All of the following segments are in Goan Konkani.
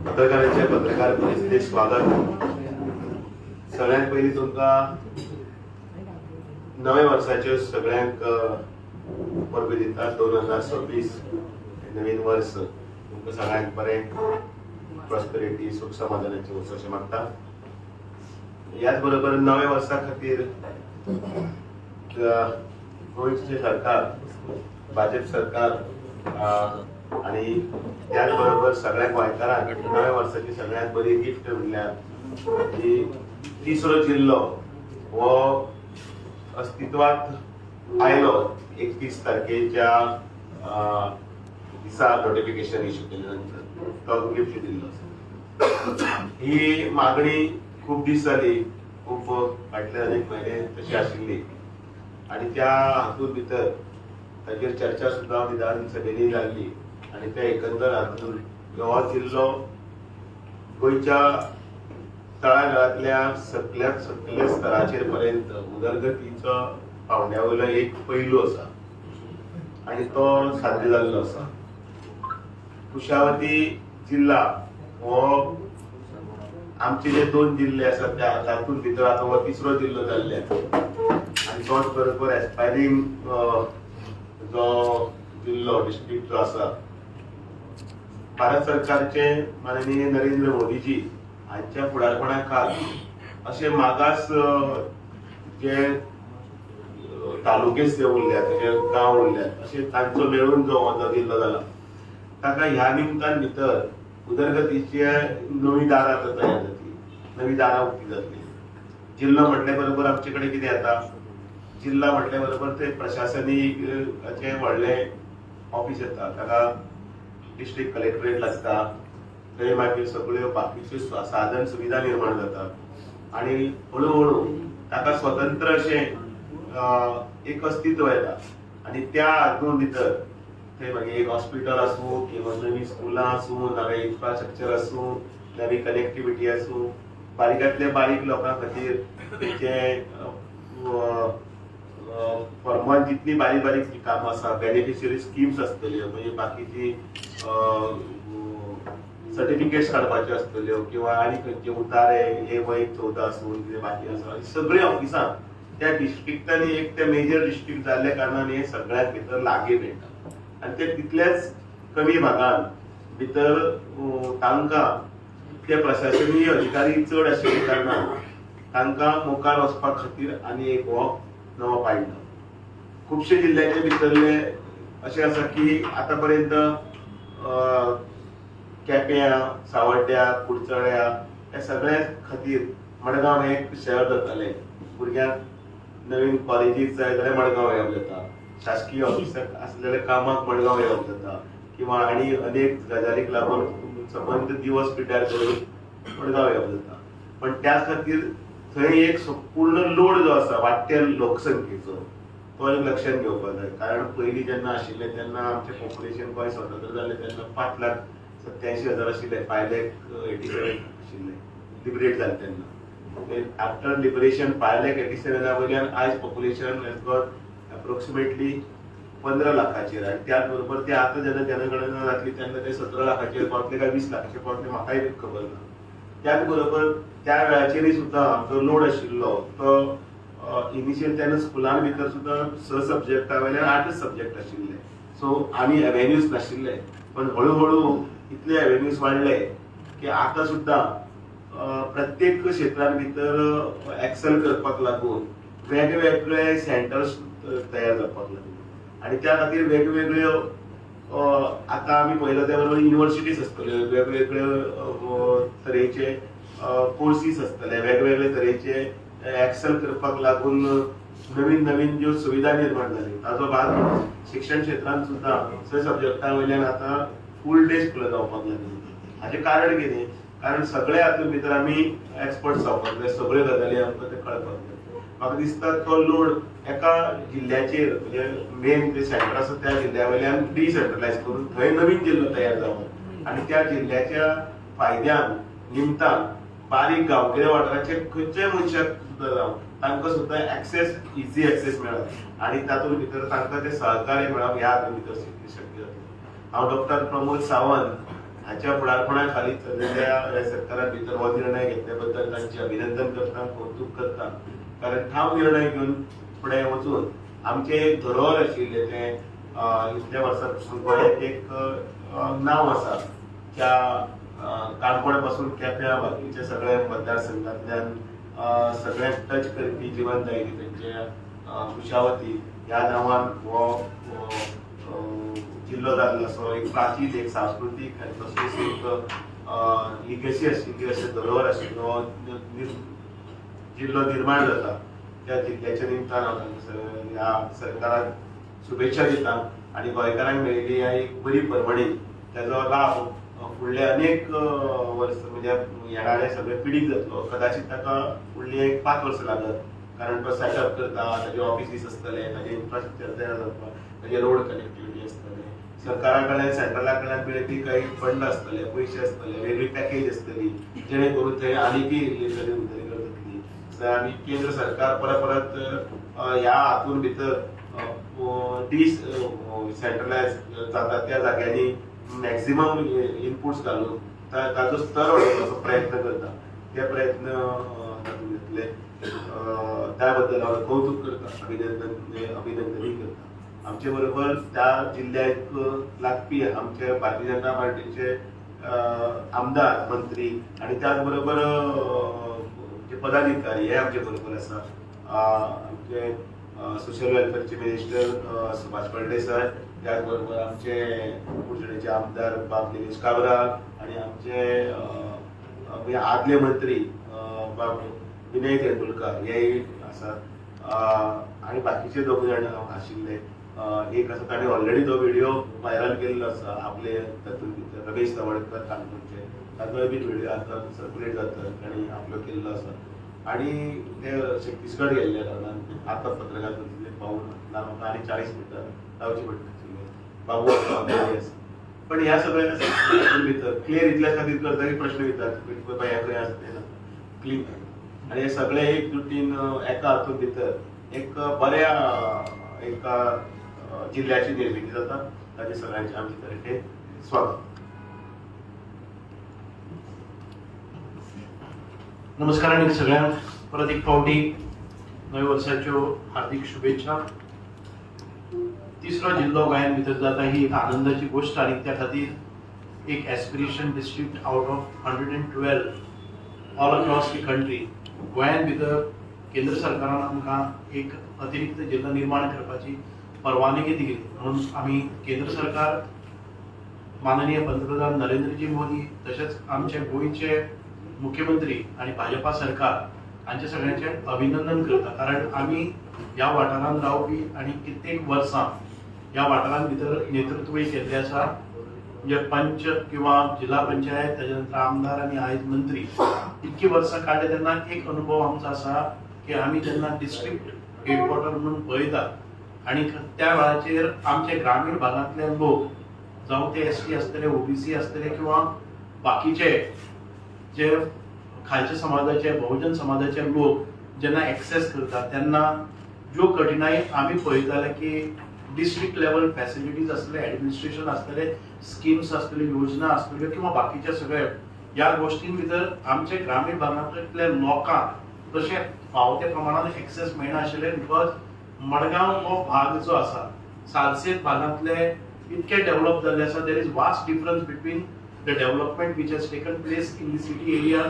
पत्रकारांचे पत्रकार परिशदेक स्वागत. सगळ्यात पयलीं तुमकां नव्या वर्साच्यो सगळ्यांक परबी दिता. 2026 नवीन वर्स तुमकां सगळ्यांक बरें, प्रॉस्पेरिटी, सुख समाधानाचें वर्स अशें मागता. ह्याच बरोबर नव्या वर्सा खातीर गोंयचें सरकार, भाजप सरकार आणि त्याच बरोबर सगळ्या गोंयकारांक नव्या वर्साची सगळ्यात बरी गिफ्ट म्हणल्यार की तिसरो जिल्लो हो अस्तित्वात आयलो. 31 तारखेच्या दिसा नोटिफिकेशन इश्यू केले नंतर तो गिफ्ट दिल्लो आसा. ही मागणी खूब दीस जाली, खूब फाटले अनेक म्हयने तशी आशिल्ली आणि त्या हातूंत भितर ताचेर चर्चा सुद्दां विधानसभेनी जाल्ली. आणि त्या एकंदर हातून हो जिल्लो गोंयच्या तळागाळांतल्या सगळ्यात सगल्या स्तराचेर पर्यंत उदरगतीचो पावंड्या वयलो एक पैलू आसा आणि तो साध्य जाल्लो आसा. कुशावती जिल्हा हो आमचे जे दोन जिल्हे आसात, त्या तातूंत भितर आतां हो तिसरो जिल्लो जाल्ले आसा. आणि तोच बरोबर एस्पायरींग जो जिल्लो, डिस्ट्रिक्ट जो आसा, भारत सरकारचे माननीय नरेंद्र मोदीजी हांच्या फुडारपणा खाल अशे मागास जे तालुकेच जे उरल्यात, जे गांव उरल्यात, अशे तांचो मेळून जो हो जिल्लो जाला, ताका ह्या निमतान भितर उदरगतीचे नवी दारां आतां तयार जातली, नवी दारां उक्ती जातली. जिल्लो म्हटल्या बरोबर आमचे कडेन कितें येता? जिल्हा म्हटल्या बरोबर ते प्रशासनीक व्हडलें ऑफिस येता. ताका डिस्ट्रिक्ट कलेक्टरेट लागता. थंय मागीर सगळ्यो बाकीच्यो साधन सुविधा निर्माण जातात आणि हळूहळू ताका स्वतंत्र अशें एक अस्तित्व येता. आणि त्या हातून भितर थंय मागीर एक हॉस्पिटल आसूं किंवा नवी स्कुलां आसूं, नवें इन्फ्रास्ट्रक्चर आसूं, नवी कनेक्टिविटी आसूं, बारीकांतल्या बारीक लोकां खातीर तेंचे फॉर्मल जितली बारीक बारीक जी कामां आसा, बेनिफिशियरी स्किम्स आसतल्यो, म्हणजे बाकीची सर्टिफिकेट्स काडपाच्यो आसतल्यो किंवा आनी खंयचे उतारे, ए वय 14 आसूं, कितें बाकी आसा, सगळीं ऑफिसां त्या डिस्ट्रिक्टांनी एक ते मेजर डिस्ट्रिक्ट जाल्ल्या कारणान हे सगळ्यात भितर लागीं मेळटा. आनी ते तितल्याच कमी भागान भितर तांकां ते प्रशासनीय अधिकारी चड आशिल्ल्या कारणान तांकां मुखार वचपा खातीर आनी एक हो नवो पायंडो. खुबशे जिल्ल्याचे भितरले अशें आसा की आतां पर्यंत केप्यां, सावड्ड्या, कुडचड्या ह्या सगळ्या खातीर मडगांव हें एक शहर जातालें. भुरग्यांक नवीन कॉलेजीक जाय जाल्यार मडगांव येवप जाता, शासकीय ऑफिसाक आसलेल्या कामाक मडगांव येवप जाता किंवा आनी अनेक गजालीक लागून सबंद दिवस पिड्ड्यार करून मडगांव येवप जाता. पण त्याच खातीर थंय एक पूर्ण लोड जो आसा वाडट्या लोकसंख्येचो, तो एक लक्षात घेवपाक जाय. कारण पयलीं जेन्ना आशिल्लें तेन्ना आमचें पॉप्युलेशन गोंय स्वतंत्र जालें तेन्ना 5,87,000 आशिल्लें, 5,87,000 आशिल्लें लिबरेट जालें तेन्ना. आफ्टर लिबरेशन 5,87,000 वयल्यान आयज पॉप्युलेशन हेज गॉट अप्रोक्सिमेटली 15 लाखाचेर. आनी त्याच बरोबर ते आतां जेन्ना जनगणना जातली तेन्ना ते 17 लाखाचेर पावतले काय 20 लाखाचेर पावतले, म्हाकाय खबर ना. त्याच बरोबर त्या वेळाचेरय सुद्दां जो लोड आशिल्लो तो इनिशियल तेन्ना स्कुलान भितर सुद्दां स सब्जेक्टा वयल्यान आठच सब्जेक्ट आशिल्ले. सो आनी एवेन्यूज नाशिल्ले. पण हळूहळू इतले एवेन्यूज वाडले की आतां सुद्दां प्रत्येक क्षेत्रान भितर एक्सेल करपाक लागून वेगवेगळे सेंटर्स तयार जावपाक लागले. आनी त्या खातीर वेगवेगळ्यो आतां आमी पळयला त्या बरोबर युनिवर्सिटीज आसतल्यो, वेगवेगळ्यो तरेचे कोर्सीस आसतले, वेगवेगळे तरेचे एक्सेल करपाक लागून नवीन नवीन ज्यो सुविधा निर्माण जाली. ताजो भाग म्हणून शिक्षण क्षेत्रांत सुद्दां स सब्जेक्टा वयल्यान आतां फूल डे स्कुलां जावपाक लागली. हाचें कारण कितें? कारण सगळे हातूंत भितर आमी एक्सपर्ट जावपाक जाय, सगळ्यो गजाली आमकां ते कळपाक जाय. म्हाका दिसता तो लोड एका जिल्ल्याचेर, म्हणजे मेन जे सेंटर आसा त्या जिल्ल्या वयल्यान डिसेंट्रलायज करून थंय नवीन जिल्लो तयार जावप आनी त्या जिल्ल्याच्या फायद्यान निमतान बारीक गांवगिऱ्या वाठाराचे खंयच्याय मनशाक सुद्दां जावं, तांकां सुद्दां एक्सेस, इझी एक्सेस मेळप आनी तातूंत भितर तांकां ते सहकार्य मेळप ह्या हातूंत भितर शक्य जातलें. हांव डॉक्टर प्रमोद सावंत. हाच्या फुडारपणा खाली चललेल्या ह्या सरकारा भितर हो निर्णय घेतल्या बद्दल तांचे अभिनंदन करता, कौतुक करता. कारण ठाम निर्णय घेवन फुडें वचून आमचें एक धरोहर आशिल्लें तें इतल्या वर्सां पसून गोंयाक एक नांव आसा. त्या काणकोण पासून केप्यां बाकीच्या सगळ्या मतदारसंघांतल्यान सगळ्यांक टच करपी जिवनदायिनी तेंचे कुशावती ह्या नांवान हो जिल्लो जाल्लो असो एक प्राचीन, एक सांस्कृतीक आनी तशेंच एक लिगसी आशिल्ली अशें धरोहर आशिल्लो जिल्लो निर्माण जाता. त्या जिल्ल्याच्या निमतान हांव तांकां ह्या सरकाराक शुभेच्छा दिता आनी गोंयकारांक मेळिल्ली ह्या एक बरी पर्वणी, तेजो लाभ फुडले अनेक वर्स म्हणजे येणारे सगळे पिढीक जातलो. कदाचित ताका फुडली एक 5 वर्सां लागत, कारण तो सेटअप करता, ताजे ऑफिसीस आसतले, ताजे इन्फ्रास्ट्रक्चर तयार जावपाक, ताजे रोड कनेक्टिविटी आसतले, सरकारा कडल्यान सेंट्रला कडल्यान मेळपी काही फंड आसतले, पयशे आसतले, वेगळी पॅकेज आसतली, जेणे करून थंय आनीकय इल्ली तरी उदरगत जातली. आनी केंद्र सरकार परत परत ह्या हातून भितर डिस सेंट्रलायज जाता त्या जाग्यांनी मॅक्झिमम इनपुट्स घालून ताजो स्तर वाडोवपाचो प्रयत्न करता. ते प्रयत्न तातूंत घेतले त्या बद्दल हांव कौतुक करता, अभिनंदनूय करता. आमचे बरोबर त्या जिल्ल्याक लागपी आमचे भारतीय जनता पार्टीचे आमदार, मंत्री आनी त्याच बरोबर जे पदाधिकारी हे आमचे बरोबर आसा. आमचे सोशल वेलफेअरचे मिनिस्टर सुभाष फळदेसाय, त्याच बरोबर आमचे कुडचडेचे आमदार बाब निलेश काब्राल आनी आमचे आदले मंत्री बाब विनय तेंडुलकार हे आसात. आनी बाकीचे दोग जाण आशिल्ले. एक आसा ताणें ऑलरेडी तो व्हिडिओ व्हायरल केल्लो आसा आपले तातूंत भितर, रमेश तवडकर काणकोणचे, ताचोय बीन व्हिडिओ आतां सर्कुलेट जाता, ताणें आपलो केल्लो आसा. आनी ते छत्तीसगड गेल्ल्या कारणान आतां पत्रकार परिशदेक पावून ना, म्हाका आनी 40 मिनटां रावची पडटा आशिल्लें. बाबू आसा, पण ह्या सगळ्या भितर क्लियर इतल्या खातीर करता की प्रश्न विचारता बाबा हें खंय आसा तें ना क्लीन. आनी हे सगळे एक दुटीन एका हातूंत भितर एक बऱ्या एका जिल्ल्याची निर्मिती जाता. ताचे सगळ्यांचे आमचे तर्फे स्वागत. नमस्कार आनी सगळ्यांक परत एक फावटी नव्या वर्साच्यो हार्दिक शुभेच्छा. तिसरो जिल्लो गोंयांत भितर जाता ही एक आनंदाची गोश्ट आनी त्या खातीर एक aspiration district out of 112 all across the country गोंयांत भितर केंद्र सरकारान आमकां एक अतिरिक्त जिल्लो निर्माण करपाची परवानगी दिली म्हणून आमी केंद्र सरकार, माननीय पंतप्रधान नरेंद्रजी मोदी तशेंच आमचे गोंयचे मुख्यमंत्री आनी भाजपा सरकार हांचे सगळ्यांचें अभिनंदन करता. कारण आमी ह्या वाठारांत रावपी आनी कित्येक वर्सां ह्या वाठारांत भितर नेतृत्वय केल्लें आसा, म्हणजे पंच किंवा जिल्हा पंचायत, ताच्या नंतर आमदार आनी आयज मंत्री, इतकी वर्सां काडले तेन्ना एक अनुभव आमचो आसा की आमी जेन्ना डिस्ट्रिक्ट हेडक्वॉर्टर म्हणून पळयतात आनी त्या वेळाचेर आमचे ग्रामीण भागांतले लोक, जावं ते एस टी आसतले, ओबीसी आसतले किंवा बाकीचे जे खालच्या समाजाचे, बहुजन समाजाचे लोक जेन्ना एक्सेस करतात तेन्ना ज्यो कठिणाई आमी पळयताले की डिस्ट्रिक्ट लेवल फॅसिलिटीज आसतले, एडमिनिस्ट्रेशन आसतले, स्किम्स आसतल्यो, योजना आसतल्यो किंवा बाकीचे सगळे ह्या गोश्टीं भितर आमचे ग्रामीण भागांतले लोकांक तशें फावो त्या प्रमाणान एक्सेस मेळनाशिल्लें. Because Madgaon हो भाग जो आसा सालसेत भागांतले इतके डेव्हलप जाल्ले आसा, there is vast difference between the development which has taken place in the city area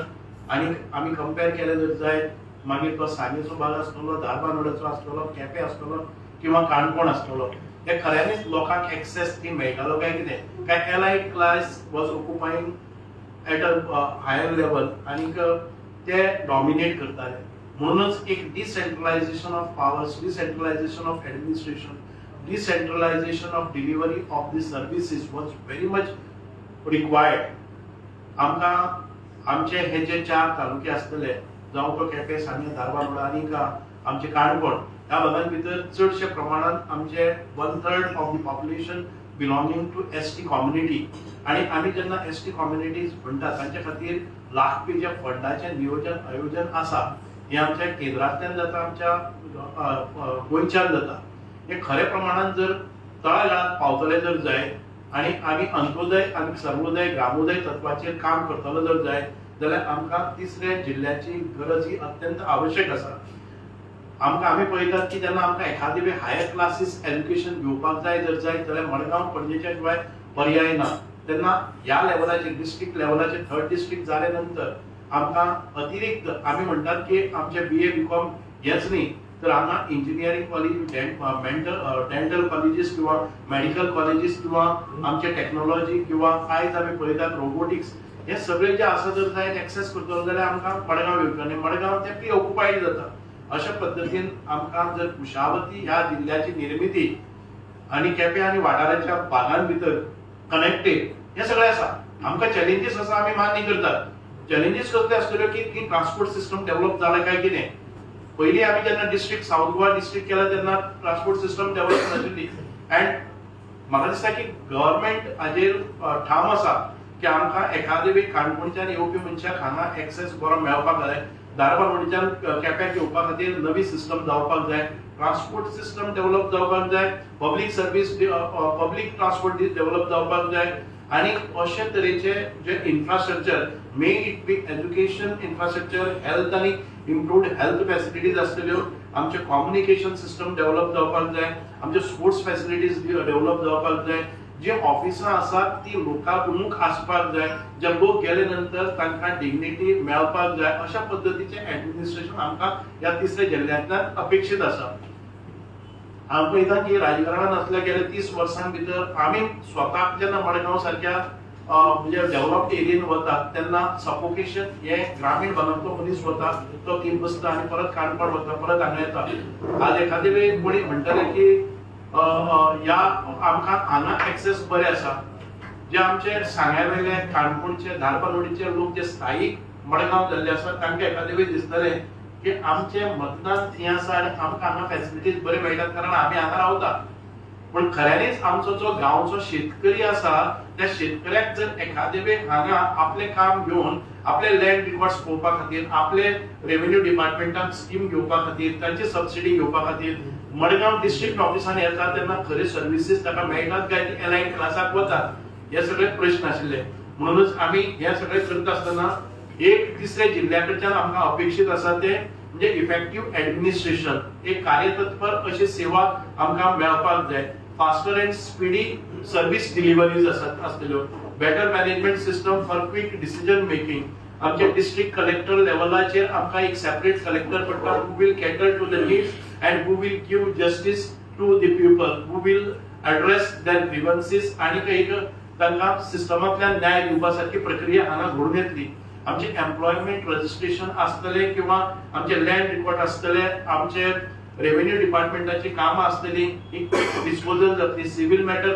आनी आमी कंपेर केलें जर जायत मागीर तो सांगेचो भाग आसतलो, धारबांदोड्याचो आसतलो, केपें आसतलो किंवा काणकोण आसतलो, हे खऱ्यांनीच लोकांक एक्सेस ती मेळटालो काय कितें काय elite class was occupying at a higher level आनीक ते डॉमिनेट करताले. म्हणूनच एक decentralisation of powers, decentralisation of administration, decentralisation of delivery of the services was very much required. आमकां आमचे हे जे 4 तालुके आसतले, जावं तो केपें, सांगें, धारबांदोडा आनी आमचे काणकोण, ह्या भागां भितर चडशे प्रमाणांत आमचे 1/3 of the population belonging to S T community. आनी आमी जेन्ना एस टी कम्युनिटीज म्हणटा तांचे खातीर लागपी जे फंडाचें नियोजन आयोजन आसा हें आमच्या केंद्रांतल्यान जाता, आमच्या गोंयच्यान जाता. हें खऱ्या प्रमाणान जर तळागाळांत पावतले जर जायत आनी आमी अंत्योदय आनी सर्वोदय ग्रामोदय तत्वाचेर काम करतलो जर जाय जाल्यार आमकां तिसऱ्या जिल्ल्याची गरज ही अत्यंत आवश्यक आसा. आमकां आमी पळयतात की जेन्ना आमकां एखादी वेळ हायर क्लासीस एज्युकेशन घेवपाक जाय जर जाय जाल्यार मडगांव पणजेच्या शिवाय पर्याय ना. तेन्ना ह्या लेवलाचेर, डिस्ट्रिक्ट लेवलाचेर, थर्ड डिस्ट्रिक्ट जाले नंतर आमकां अतिरिक्त आमी म्हणटात की आमचे बीए बीकॉम हेच न्ही तर हांगा इंजिनियरींग कॉलेज, डेंटल कॉलेजीस किंवा मेडिकल कॉलेजीस किंवा आमचे टेक्नॉलॉजी किंवा आयज आमी पळयतात रोबोटिक्स, हे सगळे जे आसा जर जायत एक्सेस करतलो जाल्यार आमकां मडगांव येवचें आनी मडगांव ते प्री ऑक्युपायड जाता. अशा पद्दतीन आमकां जर कुशावती ह्या जिल्ल्याची निर्मिती आनी केपें आनी वाठाराच्या भागां भितर कनेक्टेड हे सगळें आसा. आमकां चॅलेंजीस आसा, आमी मान्य करतात. चॅलेंजीस कसले आसतल्यो की ट्रान्सपोर्ट सिस्टम डेव्हलप जाला काय कितें. पयलीं आमी जेन्ना डिस्ट्रिक्ट, सावथ गोवा डिस्ट्रिक्ट केला तेन्ना ट्रान्सपोर्ट सिस्टम डेव्हलप नाशिल्ली. अँड म्हाका दिसता की गव्हर्मेंट हाजेर ठाम आसा की आमकां एखादे वेळी काणकोणच्यान येवपी मनशाक हांगा एक्सेस बरो मेळपाक जाय, धारबांदोडेच्यान केप्याक येवपा खातीर नवी सिस्टम जावपाक जाय, ट्रान्सपोर्ट सिस्टम डेव्हलप जावपाक जाय, public service, public transport develop जावपाक जाय. आनी अशे तरेचे जे infrastructure, may it be education infrastructure, health आनी इम्प्रूव्ड हेल्थ फॅसिलिटीज आसतल्यो, आमचे कम्युनिकेशन सिस्टम डेव्हलप जावपाक जाय, आमचे स्पोर्ट्स फॅसिलिटीज डेव्हलप जावपाक जाय. जी ऑफिसां आसात ती लोकाभिमुख आसपाक जाय, जे लोक गेले नंतर तांकां डिग्निटी मेळपाक जाय. अशा पद्दतीचें एडमिनिस्ट्रेशन आमकां ह्या तिसऱ्या जिल्ल्यांतल्यान अपेक्षीत आसा. हांव पळयता की राजकारणान आसल्या गेल्या 30 वर्सां भितर आमी स्वताक जेन्ना मडगांव सारक्या म्हणजे डेव्हलप्ड एरियेन वतात तेन्ना सफोकेशन हे ग्रामीण भागांतलो मनीस वता तो थंय बसता आनी परत काणकोण वता, परत हांगा येता. आज एखादे वेळ कोणी म्हणटले की अ, अ, ह्या आमकां हांगा एक्सेस बरे आसा, जे आमचे सांग्या वयले, काणकोणचे, धारबांदोडेचे लोक जे स्थायीक मडगांव जाल्ले आसा तांकां एखादे वेळ दिसतले की आमचे मतदान थंय आसा आनी आमकां हांगा फॅसिलिटीज बऱ्यो मेळटात कारण आमी हांगा रावता. पूण खऱ्यांनीच आमचो जो गांवचो शेतकरी आसा त्या शेतकऱ्याक जर एखादे वेळ हांगा आपलें काम घेवन आपले लँड रिकॉर्ड्स पळोवपा खातीर, आपले रेव्हेन्यू डिपार्टमेंटान स्कीम घेवपा खातीर, तांची सबसिडी घेवपा खातीर मडगांव डिस्ट्रिक्ट ऑफिसान येता तेन्ना खरे सर्विसीस ताका मेळटात काय ती एलायड क्लासाक वतात, हे सगळे प्रश्न आशिल्ले. म्हणूनच आमी हे सगळे करता आसतना एक तिसऱ्या जिल्ल्या कडच्यान आमकां अपेक्षीत आसा ते म्हणजे इफेक्टीव ऍडमिनिस्ट्रेशन, एक कार्यतत्पर अशी सेवा आमकां मेळपाक जाय, faster and speedy service deliveries आसात आसतल्यो, better management system for quick decision making. आमचे डिस्ट्रिक्ट कलेक्टर लेवलाचेर आमकां एक सेपरेट कलेक्टर पडटा who will cater to the needs and who will give justice to the people, who will address their grievances आणि एक तांकां सिस्टमांतल्यान न्याय दिवपा सारकी प्रक्रिया हांगा घडून येतली. आमचे एम्प्लॉयमेंट रजिस्ट्रेशन आसतले किंवा आमचे लँड रिकॉर्ड आसतले, आमचे रेव्हेन्यू डिपार्टमेंटाची कामां आसतली, ही क्विक डिस्पोजल जातली, civil matter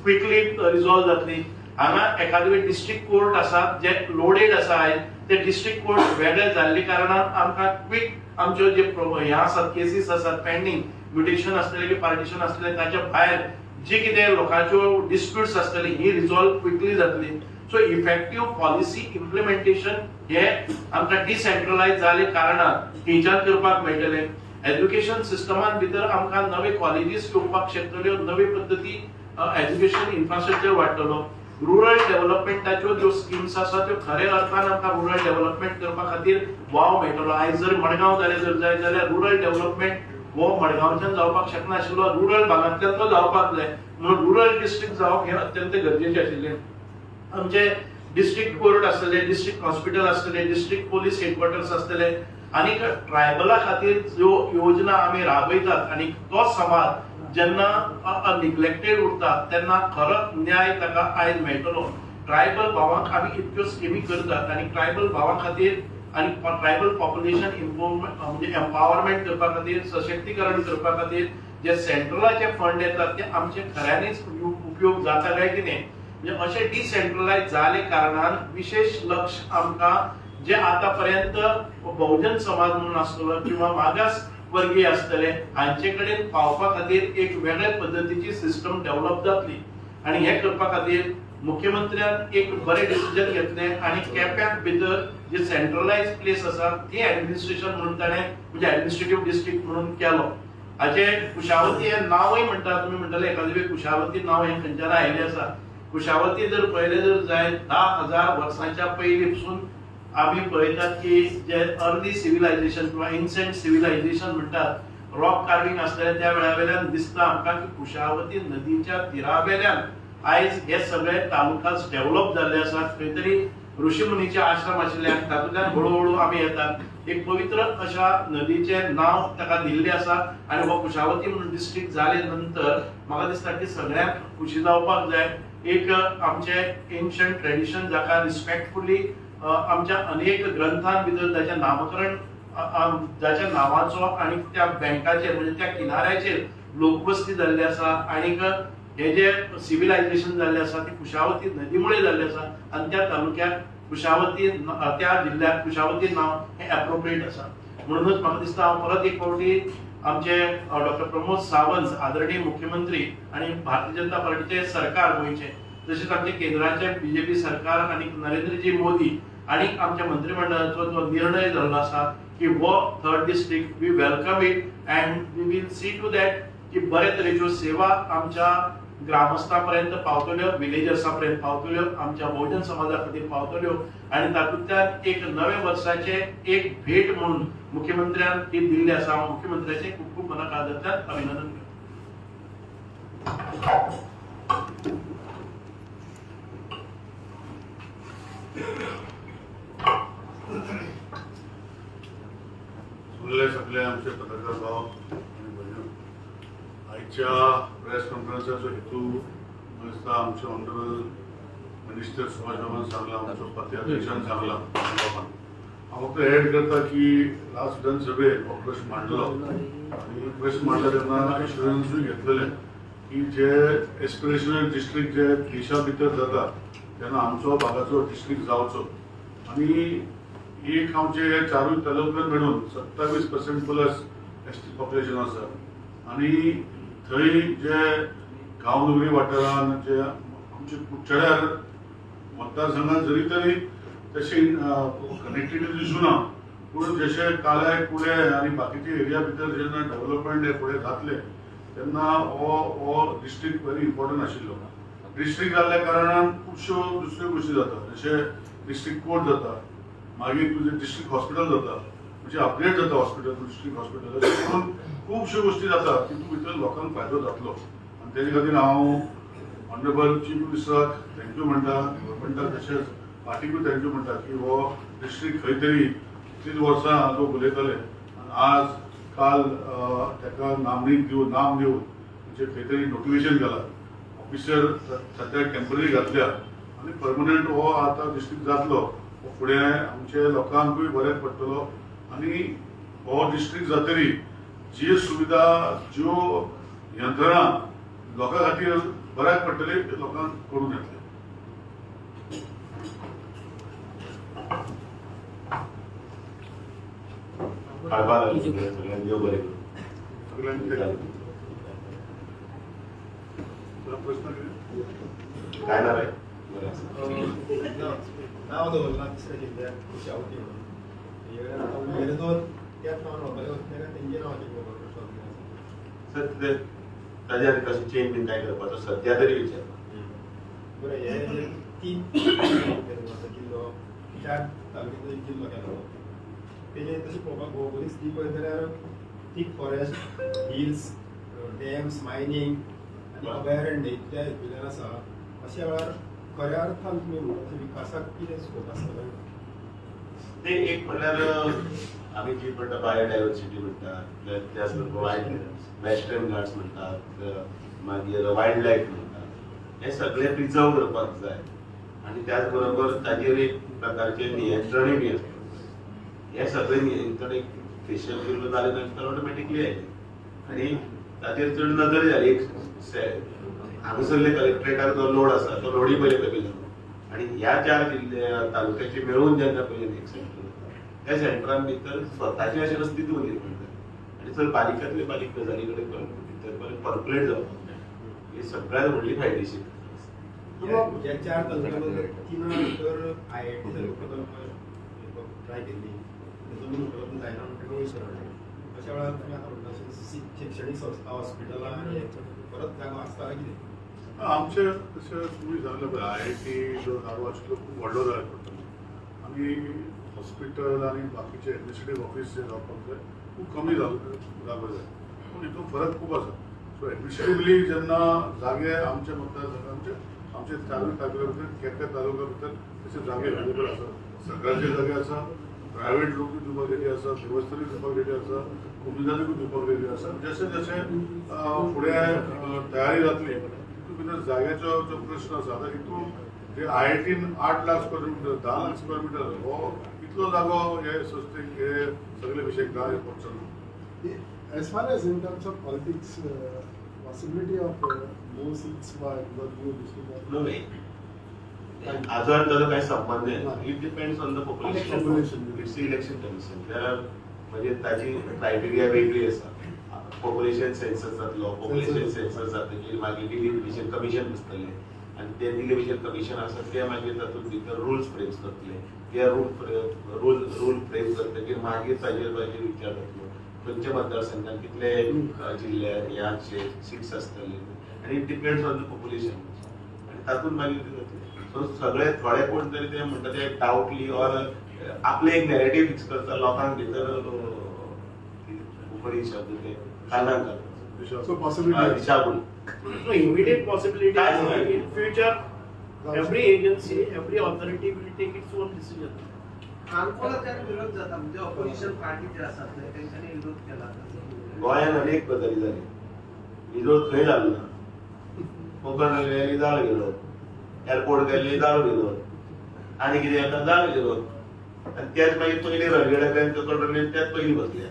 quickly resolve जातली. हांगा एखादे डिस्ट्रिक्ट कोर्ट आसा जे लोडेड आसा आयज, ते डिस्ट्रिक्ट कोर्ट वेगळे जाल्ले कारणान आमकां क्विक आमच्यो जे हे आसात, केसीस आसात पेंडींग, म्युटेशन आसतले की पार्टिशन आसतले, ताच्या भायर जी कितें लोकांच्यो डिस्प्युट्स आसतली ही रिजॉल्व क्विकली जातली. सो इफेक्टीव पॉलिसी इम्प्लिमेंटेशन हे आमकां डिसेंट्रलायज जाले कारणान थंयच्यान करपाक मेळटलें. एज्युकेशन सिस्टमान भितर आमकां नवे कॉलेजीस येवपाक शकतल्यो, नवे पद्दती एज्युकेशन इन्फ्रास्ट्रक्चर वाडटलो. रुरल डेव्हलपमेंटाच्यो ज्यो स्किम्स आसा त्यो खऱ्या अर्थान आमकां रुरल डेव्हलपमेंट करपा खातीर वाव मेळटलो. आयज जर मडगांव जालें जर जाय जाल्यार रुरल डेव्हलपमेंट हो मडगांवच्यान जावपाक शकनाशिल्लो, रुरल भागांतल्यान तो जावपाक जाय. म्हणून रुरल डिस्ट्रिक्ट जावप हें अत्यंत गरजेचें आशिल्लें. आमचे डिस्ट्रिक्ट कोर्ट आसतले, डिस्ट्रिक्ट हॉस्पिटल आसतले, डिस्ट्रिक्ट पोलीस हेडक्वॉर्टर्स आसतले आनी ट्रायबला खातीर ज्यो योजना आमी राबयतात आनी तो समाज जेन्ना निग्लेक्टेड उरता तेन्ना खरो न्याय ताका आयज मेळटलो. ट्रायबल भावांक आमी इतक्यो स्किमी करतात आनी ट्रायबल भावां खातीर आनी ट्रायबल पॉप्युलेशन इम्प्रुवमेंट म्हणजे एम्पावरमेंट करपा खातीर, सशक्तीकरण करपा खातीर जे सेंट्रलाचे फंड येतात ते आमचे खऱ्यांनीच उपयोग जाता काय कितें. म्हणजे अशें डिसेंट्रलायज जाले कारणान विशेष लक्ष आमकां जे आतां पर्यंत बहुजन समाज म्हणून आसतलो किंवा मागास वर्गीय आसतले हांचे कडेन पावपा खातीर एक वेगळे पद्दतीची सिस्टम डेव्हलप जातली. आनी हें करपा खातीर मुख्यमंत्र्यान एक बरें डिसिजन घेतलें आनी केप्याक भितर जे सेंट्रलायज प्लेस आसा ती एडमिनिस्ट्रेशन म्हणून ताणें म्हणजे एडमिनिस्ट्रेटीव डिस्ट्रिक्ट म्हणून केलो. हाचे कुशावती हे नांवय म्हणटा, तुमी म्हणटले एखादे कुशावती नांव हें खंयच्यान आयिल्लें आसा. कुशावती जर पळयलें जर जायत 10,000 वर्सांच्या पयलीं पसून आमी पळयतात की जे अर्ली सिविलायझेशन किंवा एन्शंट सिविलायझेशन म्हणटात, रॉक कार्विंग आसलें त्या वेळा वेल्यान दिसता आमकां की कुशावती नदीच्या तिरावेल्यान आयज हे सगळे तालुकास डेव्हलप जाल्ले आसात. खंय तरी ऋषीमुनीचे आश्रम आशिल्ल्यान तातूंतल्यान हळूहळू आमी येतात. एक पवित्र अशा नदीचें नांव ताका दिल्लें आसा आनी हो कुशावती म्हणून डिस्ट्रिक्ट जाले नंतर म्हाका दिसता की सगळ्यांक खुशी जावपाक जाय. एक आमचें एन्शंट ट्रेडिशन जाका रिस्पेक्टफुली आमच्या अनेक ग्रंथां भितर ताचें नामकरण जाच्या नांवाचो आनी त्या बँकाचेर म्हणजे त्या किनाऱ्याचेर लोकवस्ती जाल्ली आसा आनीक हे जे सिविलायझेशन जाल्लें आसा ती कुशावती नदी मुळे जाल्लें आसा आनी त्या तालुक्याक कुशावती, त्या जिल्ल्याक कुशावती नांव हें एप्रोप्रिएट आसा. म्हणूनच म्हाका दिसता हांव परत एक फावटी आमचे डॉक्टर प्रमोद सावंत आदरणीय मुख्यमंत्री आनी भारतीय जनता पार्टीचे सरकार गोंयचें, तशेंच आमचे केंद्राचे बीजेपी सरकार आनी नरेंद्रजी मोदी आनी आमच्या मंत्रिमंडळाचो जो निर्णय जाल्लो आसा की हो third district we welcome it and we will see to that की बरे तरेच्यो सेवा आमच्या ग्रामस्था पर्यंत पावतल्यो, विलेजर्सा पर्यंत पावतल्यो, आमच्या बहुजन समाजा खातीर पावतल्यो आनी तातूंतल्यान एक नव्या वर्साचे एक भेट म्हणून मुख्यमंत्र्यान ती दिल्ली आसा. हांव मुख्यमंत्र्याचें खूब खूब मना काळजांतल्यान अभिनंदन करता. सुनले सगळे आमचे पत्रकार भाव आणि भयण, आयच्या प्रेस कॉन्फरन्साचो हेतू दिसता आमचे ऑनरेबल मिनिस्टर सुभाष बाबान सांगला, आमचो पती अध्यक्षान सांगला. हांव फक्त एड करता की लास्ट विधानसभेत हो प्रश्न मांडलो आनी प्रश्न मांडला तेन्ना एश्युरन्सूय घेतलेले की जे एस्पिरेशनल डिस्ट्रिक्ट जे देशा भितर जाता तेन्ना आमचो भागाचो डिस्ट्रिक्ट जावचो. आनी एक आमचे चारूय तालुक्यान मेळून 27% प्लस एस टी पॉप्युलेशन आसा आनी थंय जे गांवनगरी वाठारान जे आमचे कुडचड्यार मतदारसंघात जरी तरी तशी कनेक्टिविटी दिसूना, पूण जशे काले कुळे आनी बाकीचे एरिया भितर जेन्ना डेव्हलपमेंट हे फुडें जातले तेन्ना हो हो डिस्ट्रिक्ट व्हेरी इम्पॉर्टंट आशिल्लो. डिस्ट्रिक्ट जाल्ल्या कारणान खुबश्यो दुसऱ्यो गोश्टी जाता, जशे डिस्ट्रिक्ट कोर्ट जाता, मागीर तुजें डिस्ट्रिक्ट हॉस्पिटल जाता, म्हणजे अपग्रेड जाता हॉस्पिटल, डिस्ट्रिक्ट हॉस्पिटल, अशें करून खुबश्यो गोश्टी जाता तितून भितर लोकांक फायदो जातलो. आनी तेजे खातीर हांव ऑनरेबल चीफ मिनिस्टराक thank you म्हणटा, गव्हर्मेंटाक तशेंच पार्टीकूय thank you म्हणटा की हो डिस्ट्रिक्ट खंय तरी कितलींच वर्सां लोक उलयताले आनी आज काल ताका नामणीक दिवन नाम दिवन म्हणजे खंय तरी नोटिफिकेशन घाला, ऑफिसर सद्या टेंपररी घातल्या आनी परमनंट हो आतां डिस्ट्रिक्ट जातलो, फुडें आमचे लोकांकूय बऱ्याक पडटलो. आनी हो डिस्ट्रिक्ट जातरी जी सुविधा ज्यो यंत्रणा लोकां खातीर बऱ्याक पडटली ते लोकांक करून येतले. सगळ्यांक देव बरें करूं. सगळ्यांक प्रश्न कितें काय ना रे, बरें आसा. नांव दवरलां तिसऱ्या जिल्ल्याक कुशावती म्हणून, आतां उरलेले दोन त्याच नांवान वताले वतले काय तेंचे नांवाचेर प्रश्न सर ते ताजे आनी कशें चेंज बीन काय करपाचो सद्या तरी विचार. बरें, हे जे 3 जिल्लो 4 तालुक्यांचो एक जिल्लो केलो तेजे तशें पळोवपाक भौगोलीक स्थिती पळयत जाल्यार thick forest, hills, dams, mining आनी अभयारण्य इतल्या हितूंतल्यान आसा. अशा वेळार खऱ्या अर्थान तुमी म्हणटा विकासाक कितें स्कोप आसतलो? ते एक म्हणल्यार आमी जी म्हणटा बायोडायवर्सिटी म्हणटात, त्याच बरोबर वायल्ड वेस्टर्न घाट्स म्हणटात, मागीर वायल्ड लायफ म्हणटात, हे सगळे प्रिजर्व करपाक जाय आनी त्याच बरोबर ताजेर एक प्रकारचें नियंत्रणूय बी आसपाक जाय. हे सगळे नियंत्रण एक फेशियल किल्लो जाले नंतर ऑटोमॅटिकली आयलें आनी ताचेर चड नदर जाली. एक हांगासरले कलेक्ट्रेटार जो लोड आसा तो लोडूय पयले कमी जालो आनी ह्या 4 जिल्ल्या तालुक्याचे मेळून जेन्ना पयलीं एक सेंटर जाता त्या सेंटरान भितर स्वताचें अशें अस्तित्व निर्माण जालें आनी चड बारीकांतले बारीक गजाली कडेन भितर बरें पर्क्युलेट जावपाक मेळटा. ही सगळ्यात व्हडली फायदेशीर. ह्या 4 तालुक्यांत 3 भितर IIT प्रकल्प ट्राय केल्ली, जमीन उपलब्ध जायना म्हणटा वयर सरले. अशा वेळार तुमी आतां म्हणटा अशें शिक्षणीक संस्था, हॉस्पिटलां आनी परत जागो आसता काय कितें? आमचे तशें तुमी सांगलें पळय, आयआयटी जो जागो आशिल्लो खूब व्हडलो जाय पडटलो आनी हॉस्पिटल आनी बाकीचे एडमिनिस्ट्रेटीव ऑफिस जे जावपाक जाय खूब कमी जागो जाय, पूण हितून फरक खूब आसा. सो एडमिनिस्ट्रेटिवली जेन्ना जागे आमच्या मतदारसंघांचे आमचे चारूय तालुक्या भितर, केपें तालुक्या भितर तशे जागे अवेलेबल आसा. सरकारचे जागे आसा, प्रायवेट लोकूय दिवपाक रेडी आसा, देवस्थानूय दिवपाक रेडी आसा, कोमुनिदादूय दिवपाक रेडी आसा. जशें जशें फुडें तयारी जातली तितून भितर जाग्याचो जो प्रश्न आसा. आतां हितून जे आयआयटीन 8 lakh square metre, 10 lakh square metre हो इतलो जागो हे संस्थेक हे सगळे विशय काय पडचो ना. As far as in terms of politics, possibility of more seats by the new district? No way. अजून ताजो काही संबंध ना. It depends on the population. It's election commission. There are म्हणजे ताजी क्रायटेरिया वेगळी आसा. पॉप्युलेशन सेन्सस जातलो, पॉप्युलेशन सेन्सस जातकीर मागीर डिलिमिटेशन कमिशन बसतलें आनी ते डिलिमिटेशन कमिशन आसा ते मागीर तातूंत भितर रुल्स फ्रेम्स करतले. ते रूल फ्रेम करतकीर मागीर ताजेर मागीर विचार जातलो खंयच्या मतदारसंघात कितले जिल्ले ह्याचे सिट्स आसतले आनी it depends on the population आनी तातूंत मागीर ते जातले. सो सगळे थोडे कोण तरी ते म्हणटा ते डावटली ऑर आपले एक नॅरेटीव फिक्स करता लोकांक भितर कोंकणी शब्द ते कानाक घालता. So possibility. दिशाभूल. No immediate possibility. In future, every agency, every authority will take its own decision. काणकोणाच्यान विरोध जाता, म्हणजे ऑपोजिशन पार्टी जे आसात तेंच्यांनी विरोध केला. गोंयान अनेक गजाली जाली, विरोध खंय जालो ना. कोंकण रेल्वे जालो विरोध, एअरपोर्ट गेल्ली जालो विरोध, आनी कितें जाता जालो विरोध. आनी त्याच मागीर पयलीं रेल्वे कोंकण रेल्वे त्याच पयलीं बसल्या,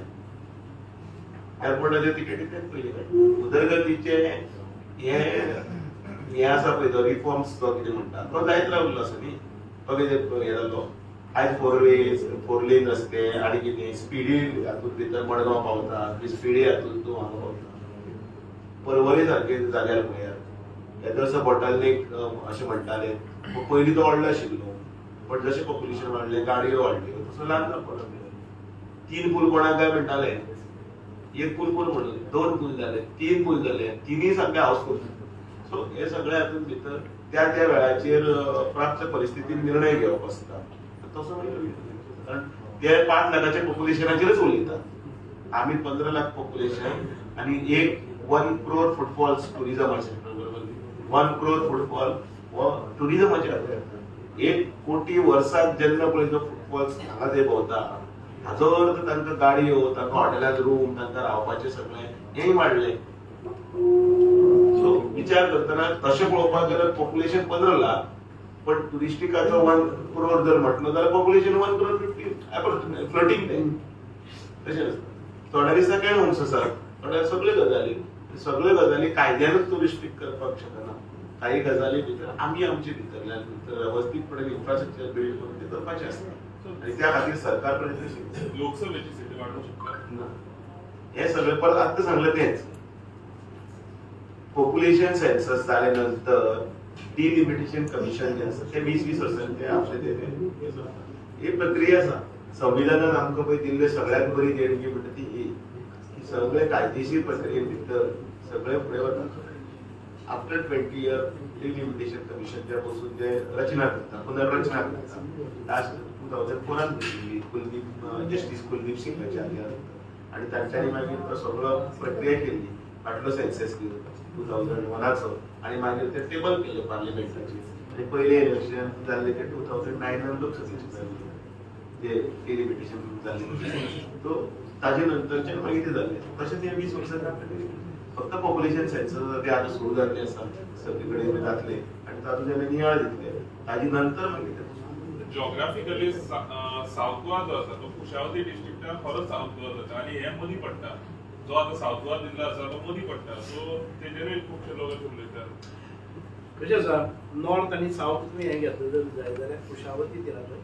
एअरपोर्टाच्यो तिकेटी त्याच पयलीं काडल्या. उदरगतीचे हे हे आसा पळय तो रिफॉर्म्स जो कितें म्हणटा तो जायत रावल्लो आसा न्ही. तो कितें हे जालो आयज 4 लेन रस्ते आनी कितें स्पिडी हातूंत भितर मडगांव पावता, स्पिडी हातूंत तूं हांगा पावता. परवरी सारके जाग्यार पळयात, येदोळसो बॉटलनेक अशें म्हणटाले, पयलीं तो व्हडलो आशिल्लो, पण जशें पॉप्युलेशन वाडलें, गाडयो वाडल्यो, तसो ल्हान जावपाक लागलो. 3 पूल कोणाक काय म्हणटाले, 1 पूल कोण म्हणून 2 पूल जाले, 3 पूल जाले, तिनूय सामके हाऊसफूल. सो हे सगळे हातूंत भितर त्या त्या वेळाचेर प्राप्त परिस्थितीन निर्णय घेवप आसता. तसो मागीर कारण ते 5 लाखाच्या पॉप्युलेशनाचेरच उलयतात, आमी 15 लाख पॉप्युलेशन आनी 1 क्रोर फुटफॉल्स टुरिजमाचे, बरोबर 1 क्रोर फुटफॉल हो टुरिजमाचे. 1 कोटी वर्साक जेन्ना पळय जो फुटफॉल्स हांगा ते भोंवता, हाजो अर्थ तांकां गाडयो, तांकां हॉटेलांत रूम, तांकां रावपाचें सगळें हेंय वाडलें. सो विचार करतना तशें पळोवपाक गेल्यार पॉप्युलेशन 15 लाख, पण टुरिस्टिकाचो 1 क्रोर जर म्हटलो जाल्यार पॉप्युलेशन 1 क्रोर 50 फ्लोटींग तें तशें आसता. थोड्या दिसा काय होम्स आसात, थोड्या सगळ्यो गजाली, सगळ्यो गजाली कायद्यानूच तूं रिस्ट्रिक्ट करपाक शकना. काही गजाली भितर आमी आमचे भितरल्यान भितर वेवस्थीतपणे इन्फ्रास्ट्रक्चर बिल्ड करून ते करपाचें आसता आनी त्या खातीर सरकार प्रयत्नशील. लोकसभेची सीट वाडोवंक शकता ना हे सगळें परत आत्तां सांगलें तेंच. पॉप्युलेशन सेन्सस जाले नंतर डिलिमिटेशन कमिशन जे आसा ते 20-20 वर्सांनी ते आपले ते ही प्रक्रिया आसा. संविधानान आमकां पळय दिल्ले सगळ्यात बरी देणगी म्हणटा ती ही की सगळे कायदेशीर प्रक्रिये भितर सगळे फुडें वता. आफ्टर 20 इयर डिलिमिटेशन कमिशन जे बसून जे रचना करता, पुनर्रचना करता, लास्ट 2004 बशिल्ली कुलदीप जस्टीस कुलदीप सिंगाच्या आदल्या, आनी तांच्यांनी मागीर तो सगळो प्रक्रिया केल्ली फाटलो सेन्सस 2001 आनी मागीर ते टेबल केल्ले पार्लिमेंटाचेर आनी पयलें इलेक्शन जाल्लें तें 2009 लोकसभेचें जाल्लें, जे डिलिमिटेशन जाल्लें. सो ताजे नंतरच्यान मागीर तें जाल्लें. तशें तें 20 वर्सां फक्त पॉप्युलेशन सेन्सस ते आतां सुरू जाल्लें आसा, सगळे कडेन जातलें आनी तातूंत जेन्ना नियाळ दितले ताजे नंतर मागीर तें. जॉग्राफिकली सावथ गोवा जो आसा तो कुशावती डिस्ट्रिक्टान खरोच सावथ गोवा जाता आनी हे मदीं पडटा. जो आतां सावथ गोवा जिल्लो आसा तो मदीं पडटा, सो तेजेरूय खुबशे लोक अशे उलयतात. कशें आसा, नॉर्थ आनी सावथ तुमी हें घेतलें जर जाय जाल्यार Kushavati तिराचो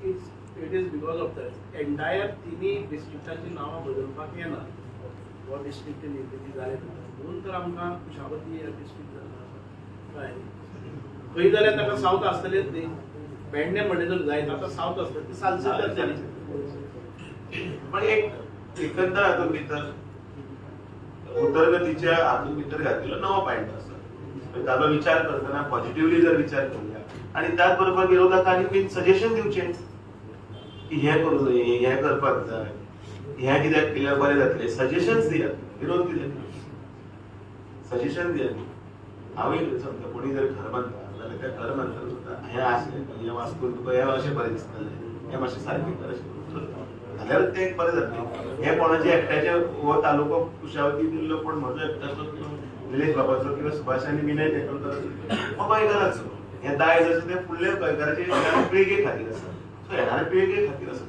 it is because of that entire तिनूय डिस्ट्रिक्टाचीं नांवां बदलपाक येना. हो डिस्ट्रिक्ट निर्मिती जालें म्हणून तर आमकां कुशावती डिस्ट्रिक्ट जाल्लो आसा. कळ्ळें खंय जाल्यार ताका सावथ आसतलेंच न्ही. पेडणे म्हणलें जर जायत आतां सावथ आसतलें, ते सालसेत जातलें. पण एक एकंदर हातूंत भितर उदरगतीच्या हातूंत भितर घातलेलो नवो पॉयंट आसा. ताजो विचार करतना पॉझिटिव्हली जर विचार करूया आणि त्याच बरोबर विरोधकांनी बीन सजेशन दिवचें की हें करूं नये, हें करपाक जाय, हें कित्याक केल्यार बरें जातलें. सजेशन्स दियात, विरोध कित्याक, सजेशन दियात. हांवूय समजा कोणी जर घर बांदता जाल्यार त्या घर बांदतना सुद्दां हें अशें हें वास्तून तुका हें अशें बरें दिसतलें, हें मातशें सारकें कर अशें जाल्यार तें एक बरें जातलें. हें कोणाचें एकट्याचें हो तालुको कुशावती दिल्लो कोण म्हजो एकट्याचो किंवा निलेश बाबाचो किंवा सुभाष आनी विनय तेंडुलकराचो हो गोंयकाराचो. हें दायज आसा तें फुडल्या गोंयकाराचे येणाऱ्या पिळगे खातीर आसा. सो येणाऱ्या पिळगे खातीर आसा.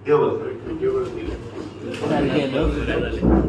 देव बरें करूं. सारकें न्हू?